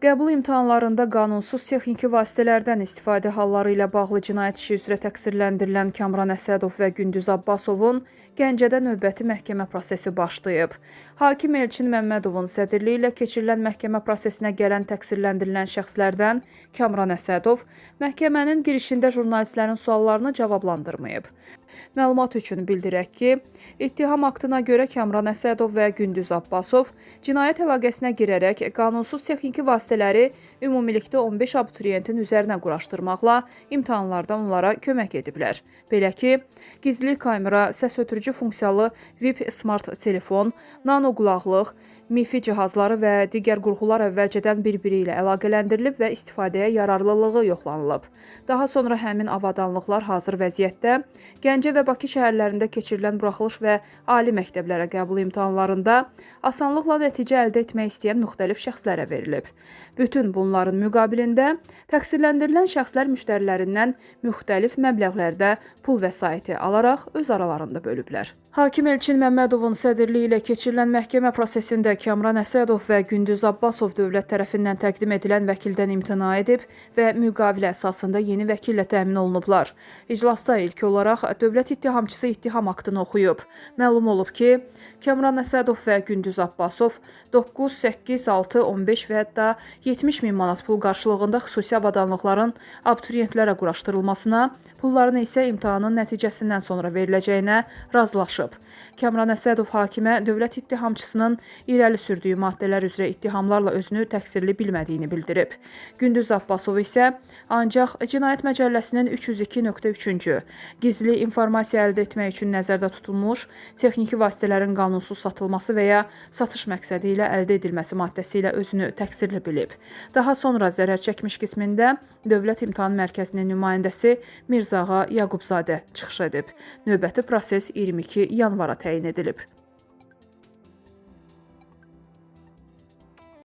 Qəbul imtahanlarında qanunsuz texniki vasitələrdən istifadə halları ilə bağlı cinayət işi üzrə təqsirləndirilən Kamran Əsədov və Gündüz Abbasovun Gəncədə növbəti məhkəmə prosesi başlayıb. Hakim Elçin Məmmədovun sədrliyi ilə keçirilən məhkəmə prosesinə gələn təqsirləndirilən şəxslərdən Kamran Əsədov məhkəmənin girişində jurnalistlərin suallarını cavablandırmayıb. Məlumat üçün bildirək ki, ittiham aktına görə Kamran Əsədov və Gündüz Abbasov cinayət əlaqəsinə girərək qanunsuz texniki vasitələri ümumilikdə 15 abituriyentin üzərinə quraşdırmaqla imtahanlarda onlara kömək ediblər. Belə ki, gizli kamera, səs ötürücü funksiyalı VIP smart telefon, nano qulaqlıq, MiFi cihazları və digər qurğular əvvəlcədən bir-biri ilə əlaqələndirilib və istifadəyə yararlılığı yoxlanılıb. Daha sonra həmin avadanlıqlar hazır vəziyyətdə Gəncə və Bakı şəhərlərində keçirilən buraxılış və ali məktəblərə qəbul imtahanlarında asanlıqla nəticə əldə etmək istəyən müxtəlif şəxslərə verilib. Bütün bunların müqabilində təqsirləndirilən şəxslər müştərilərindən müxtəlif məbləğlərdə pul vəsaiti alaraq öz aralarında bölüblər. Hakim Elçin Məmmədovun sədrliyi ilə keçirilən məhkəmə prosesində Kamran Əsədov və Gündüz Abbasov dövlət tərəfindən təqdim edilən vəkildən imtina edib və müqavilə əsasında yeni vəkillə təmin olunublar. İclasda ilk olaraq dövlət ittihamçısı ittiham aktını oxuyub. Məlum olub ki, Kamran Əsədov və Gündüz Abbasov 9, 8, 6, 15 və hətta 70 min manat pul qarşılığında xüsusi avadanlıqların abituriyentlərə quraşdırılmasına, pulların isə imtahanın nəticəsindən sonra veriləcəyinə razılaşıb. Kamran Əsədov hakimə dövlət ittihamçısının irəli sürdüyü maddələr üzrə ittihamlarla özünü təqsirli bilmədiyini bildirib. Gündüz Abbasov isə ancaq Cinayət Məcəlləsinin 302.3-cü gizli informasiya əldə etmək üçün nəzərdə tutulmuş texniki vasitələrin qanunsuz satılması və ya satış məqsədi ilə əldə edilməsi maddəsi ilə özünü təqsirli bilib. Daha sonra zərər çəkmiş qismində Dövlət İmtahan Mərkəzinin nümayəndəsi Mirzağa Yaqubzadə çıxış edib. Növbəti proses 22 yanvara təyin edilib.